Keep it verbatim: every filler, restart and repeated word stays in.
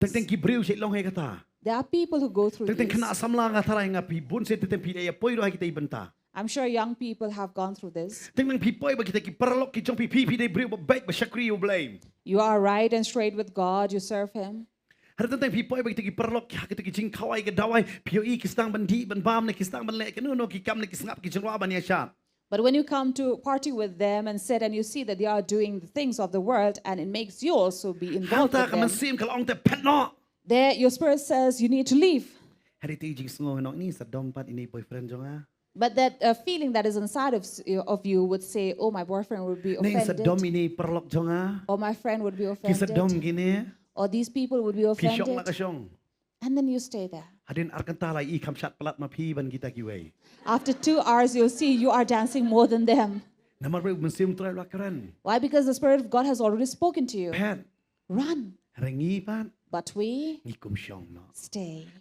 Teng teng ki briew sha long hi kata. There are people who go through Teng teng this. Khynnah samla nga tharai nga phi bun sien teng teng phi dei ïa poi ruh ha kita i bynta. I'm sure young people have gone through this. Teng teng phi poi ba kita ki paralok ki jong phi phi phi dei briew ba beit ba shakri U Blei. You are right and straight with God, you serve Him. Hynrei teng teng phi poi ba kita ki paralok ha kita ki jingkhawai ka dawai phi ïohi ki sdang ban dih ban bam ne ki sdang ban leh kano kano ki kam ne ki sngap ki jingrwai ban ïa shad. But when you come to party with them and sit and you see that they are doing the things of the world and it makes you also be involved Hangta with ka them, mynsiem ka la ong te phet noh. there your spirit says you need to leave. Hynrei te i jingsngew nong ni sa dom pat ini boyfriend jong nga. But that uh, feeling that is inside of, s- of you would say, oh, my boyfriend would be Ni sa dom offended. Ini paralok jong nga. Or my friend would be Ki sa dom offended. Kine. Or these people would be Phi shong la offended. Ka shong. And then you stay there. Hadien ar kynta la i kham shad palat ma phi ban kita kiwei. After two hours, you'll see you are dancing more than them. Namar ba mynsiem Trai la kren. Why? Because the Spirit of God has already spoken to you. Phet. Run. Hynrei ngi pat. But we Ngi kum shong noh. Stay.